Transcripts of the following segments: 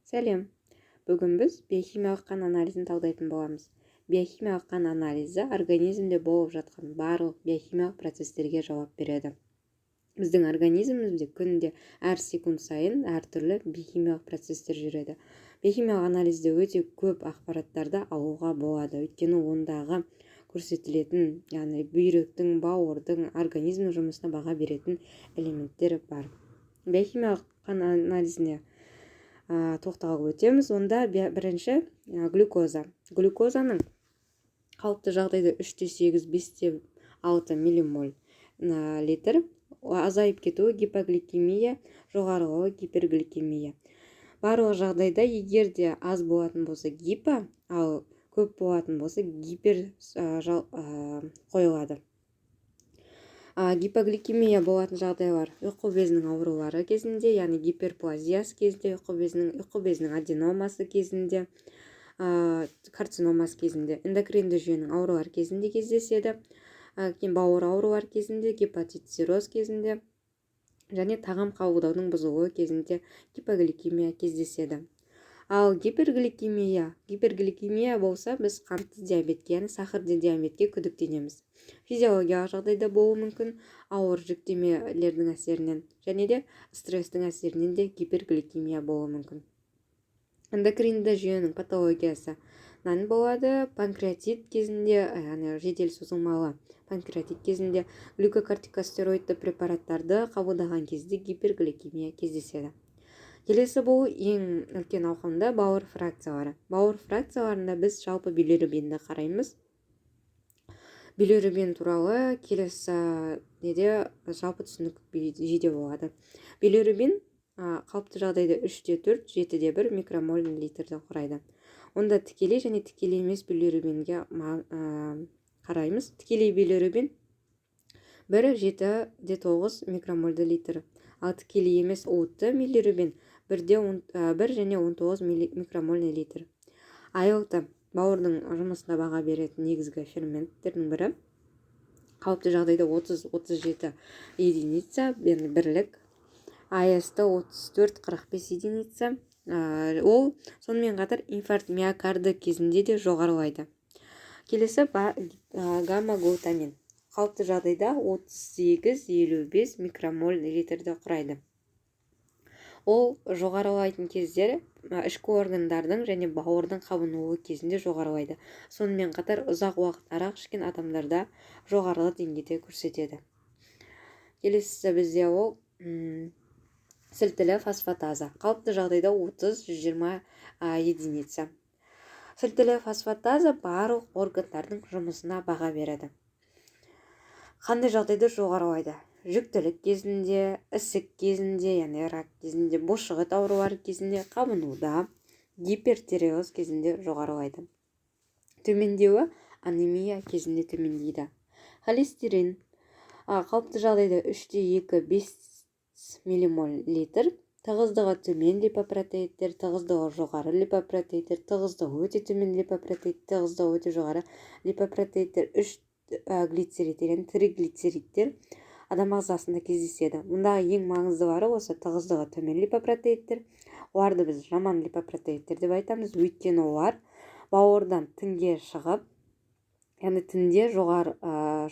Сәлем! Бүгін біз биохимиялық қан анализін талдайтын боламыз. Биохимиялық қан анализі организмде болып жатқан барлық биохимиялық процестерге жауап береді. Біздің организмімізде күнде, әр секунд сайын әртүрлі биохимиялық процестер жүреді. Биохимиялық анализде өте көп ақпараттарды алуға болады, өйткені ондағы көрсетілетін, яғни бүйректің, бауырдың, организмнің жұмысына баға беретін элементтер бар. Биохимиялық қан анализіне тоқталып өтеміз. Онда бірінші глюкоза. Глюкозаның қалыпты жағдайда 3,8, 5,6 миллимоль литр. Азайып кетуі гипогликемия, жоғарылауы гипергликемия. Барлық жағдайда егер де аз болатын болса, гипо, ал көп болатын болса, гипер қойылады. Гипогликемия болатын жағдайлар: ұйқы безінің аурулары кезінде, яғни гиперплазиясы кезінде ұйқы безінің аденомасы кезінде, карциномасы кезінде, эндокринді жүйенің аурулары кезінде кездеседі. Кейін бауыр аурулары кезінде, гепатит, цирроз кезінде және тағам қабылдаудың бұзылуы кезінде гипогликемия кездеседі. Ал гипергликемия болса, біз қантты диабетке, яғни сахарный диабетке күдіктенеміз. Физиологиялық жағдайда болуы мүмкін, ауыр жүктемелердің әсерінен және де стресстің әсерінен де гипергликемия болуы мүмкін. Эндокринді жүйенің патологиясынан болады. Панкреатит кезінде, яғни жедел созылмалы панкреатит кезінде, глюкокортикостероидты препараттарды қабылдаған кезде гипергликемия кездеседі. Келесі, бұл ең үлкен ауқымды бауыр фракциялары. Бауыр фракцияларында біз жалпы билирубинді қараймыз. Билирубин туралы келесі неде жалпы түсінік жиде болады. Билирубин қалыпты жағдайда 3,4, 7,1 микромоль литрді құрайды. Онда тікелей және тікелей емес билирубинге қараймыз. Тікелей билирубин 1, 7,9 микромольді литр, ал тікелей емес уытты билирубин 1 және 19 микромоль литр. АЛТ бауырдың жұмысына баға беретін негізгі ферменттердің бірі. Қалыпты жағдайда 30-37 единица, яғни бірлік. АСТ 34-45 единица. Ол сонымен қатар инфаркт миокарды кезінде де жоғарылайды. Келесі гамма глутамин қалыпты жағдайда 38-55 микромоль литрді құрайды. Ол жоғарылайтын кездер ішкі органдардың және бауырдың қабынуы кезінде жоғарылайды. Сонымен қатар ұзақ уақыт арақ ішкен адамдарда жоғарғы деңгейде көрсетеді. Келесісі бізде ол сілтілі фосфатаза. Қалыпты жағдайда 30-120 единица. Сілтілі фосфатаза барлық органдардың жұмысына баға береді. Қандай жағдайда жоғарылайды? Жүктілік кезінде, ісік кезінде, яғни рак кезінде, бұлшықет аурулары кезінде, қабынуда, гипертиреоз кезінде жоғарылайды. Төмендеуі анемия кезінде төмендейді. Холестерин қалыпты жағдайда 3,2, 5 миллимоль литр. Тығыздығы төмен липопротеидтер, тығыздығы жоғары липопротеидтер, тығыздығы өте төмен липопротеид, тығыздығы өте жоғары липопротеидтер, үш глицерид яғни триглицеридтер адам ағзасында кездеседі. Мұндағы ең маңыздылары осы тығыздығы төмен липопротеидтер. Оларды біз жаман липопротеидтер деп айтамыз, өйткені олар бауырдан тінге шығып, яғни тінде жоғары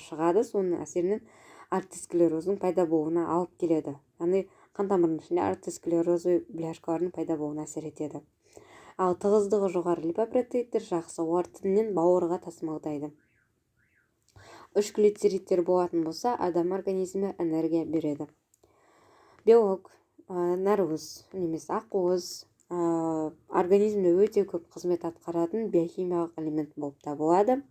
шығады. Соның әсерінен артеросклероздың пайда болуына алып келеді, яғни қан тамырының ішінде артеросклерозовый бляшкалардың пайда болуына әсер етеді. Ал тығыздығы жоғары липопротеидтер жақсы, олар тіннен бауырға тасымалдайды. Үш глицеридтер болатын болса, адам организмі энергия береді. Белок нәруыз немесе ақуыз организмде өте көп қызмет атқаратын биохимиялық элемент болып табылады.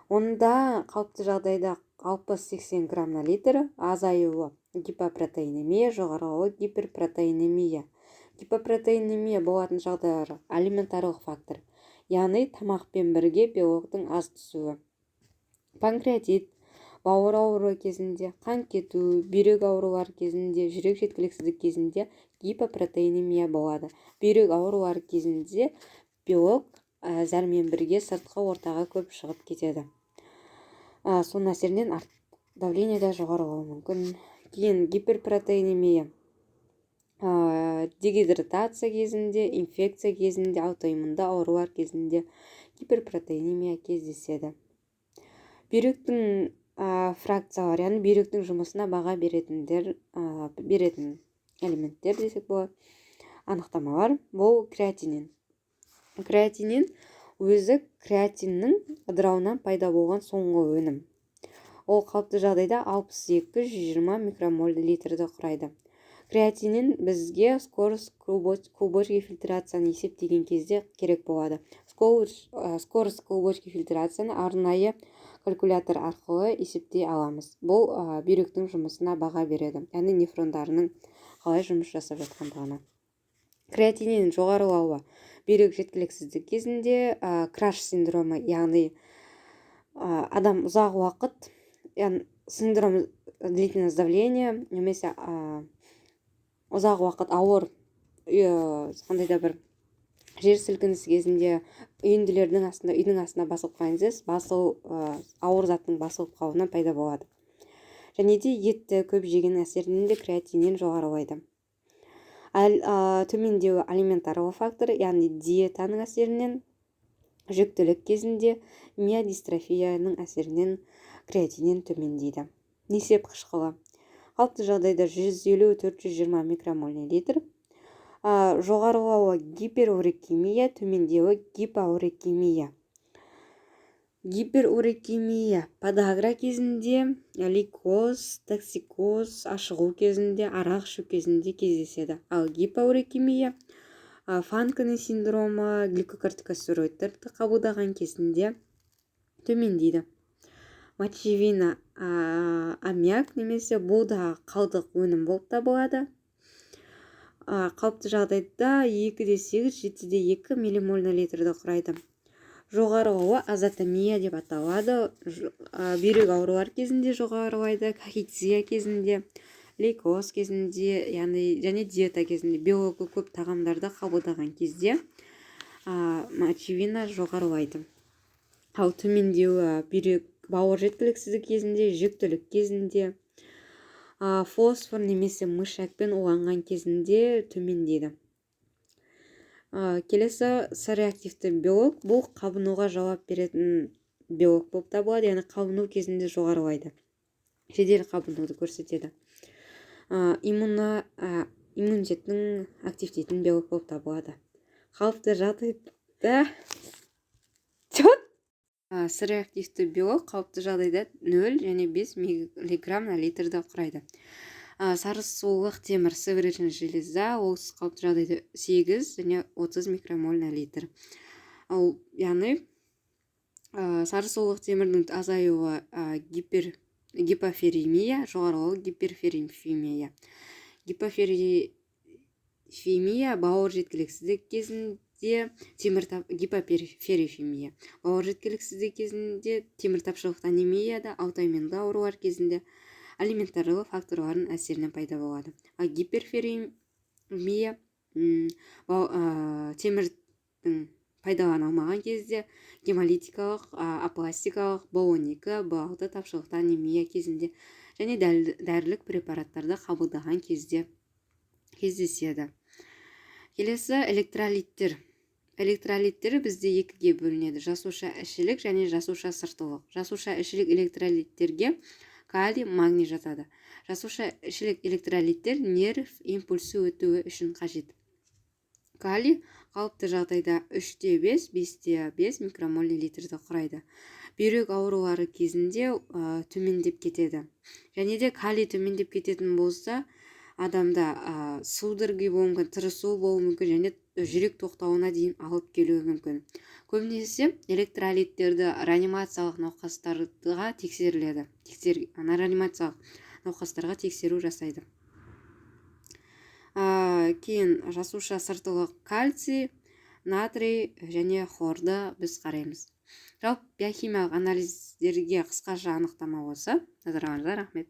Онда қалыпты жағдайда 60-80 грамм на литр. Азаюы гипопротеинемия, жоғарылауы гиперпротеинемия. Гипопротеинемия болатын жағдайлары алиментарлық фактор, яғни тамақпен бірге белоктың аз түсуі, панкреатит, бауыр ауруы кезінде, қан кету, бүйрек аурулары кезінде, жүрек жеткіліксіздік кезінде гипопротеинемия болады. Бүйрек аурулары кезінде белок зәрмен бірге сыртқы ортаға көп шығып кетеді. Соның әсерінен давление де жоғарылауы мүмкін. Кейін гиперпротеинемия Дегидратация кезінде, инфекция кезінде, аутоиммунды аурулар кезінде гиперпротеинемия кездеседі. Бүйректің фракциялары, яғни бүйректің жұмысына баға беретін элементтер десек болады, анықтамалар. Бұл креатинин. Креатинин өзі креатиннің ыдырауынан пайда болған соңғы өнім. Ол қалыпты жағдайда 62-120 микромоль литрді құрайды. Креатинин бізге скорость клубочки фильтрацияны есептеген кезде керек болады. Скорость клубочки фильтрацияны арнайы калькулятор арқылы есептей аламыз. Бұл бүйректің жұмысына баға береді, яғни нефрондарының қалай жұмыс жасап жатқандығына. Креатинин жоғарылауы бүйрек жеткіліксіздік кезінде, краш синдромы, яғни адам ұзақ уақыт, яғни синдром длительного давления немесе ұзақ уақыт ауыр қандай да бір жер сілкінісі кезінде үйінділердің астында, үйдің астына басылып қалған кезде ауыр заттың басылып қалуынан пайда болады. Және де етті көп жеген әсерінен де креатинин жоғарылайды. Төмендеуі алиментарлы фактор, яғни диетаның әсерінен, жүктілік кезінде, миодистрофияның әсерінен креатинин төмендейді. Несеп қышқылы қалыпты жағдайда 150-420 микромоль литр. Жоғарылауы гиперурикемия, төмендеуі гипоурикемия. Гиперурикемия подагра кезінде, лейкоз, токсикоз, ашығу кезінде, арақ ішу кезінде кездеседі. Ал гипоурикемия Фанкони синдромы, глюкокортикостероидтерді қабылдаған кезінде төмендейді. Мочевина аммиак немесе бұл да қалдық өнім болып табылады. Қалыпты жағдайда 2,8, 7,2 миллимоль на литрді құрайды. Жоғарылауы азотемия деп аталады. Бүйрек аурулар кезінде жоғарылайды, кахексия кезінде, лейкоз кезінде, яғни және диета кезінде, белогы көп тағамдарды қабылдаған кезде мочевина жоғарылайды. Ал төмендеуі бүйрек, бауыр жеткіліксіздігі кезінде, жүктілік кезінде, фосфор немесе мышьякпен уланған кезінде төмендейді. Келесі С реактивті белок. Бұл қабынуға жауап беретін белок болып табылады, яғни қабыну кезінде жоғарылайды, жедел қабынуды көрсетеді. Иммунитеттің активтейтін белок болып табылады. Қалыпты жағдайда С реактивті белок қалыпты жағдайда 0 және 5 миллиграмм на литрді құрайды. Сарысулық темір, сывороточная железа, ол қалыпты жағдайда 8 және 30 микромоль на литр. Ал яғни сарысулық темірдің азаюы гипоферремия, жоғарылауы гиперферремия. Гипоферремия бауыр жеткіліксіздік кезінде темір, гипоферремия бауыр жеткіліксіздігі кезінде, темір тапшылық анемияда, аутоиммунды аурулар кезінде, алиментарлы факторлардың әсерінен пайда болады. Ал гиперферремия темірдің пайдалана алмаған кезде, гемолитикалық, апластикалық, B12, B6 тапшылықта анемия кезінде және дәрілік препараттарды қабылдаған кезде кездеседі. Келесі электролиттер. Электролиттер бізде екіге бөлінеді: жасуша ішілік және жасуша сыртылық. Жасуша ішілік электролиттерге калий, магний жатады. Жасуша ішілік электролиттер нерв импульсі өтуі үшін қажет. Калий қалыпты жағдайда 3,5, 5,5 микромоль литрді құрайды. Бүйрек аурулары кезінде төмендеп кетеді. Және де калий төмендеп кететін болса, адамда судороги болуы мүмкін, тырысу болуы мүмкін және жүрек тоқтауына дейін алып келуі мүмкін. Көбінесе электролиттерді реанимациялық науқастарға тексеріледі. Реанимациялық науқастарға тексеру жасайды. Кейін жасуша сыртылық кальций, натрий және хлорды біз қараймыз. Жалпы биохимиялық анализдерге қысқаша анықтама осы. Назарларыңызға рахмет.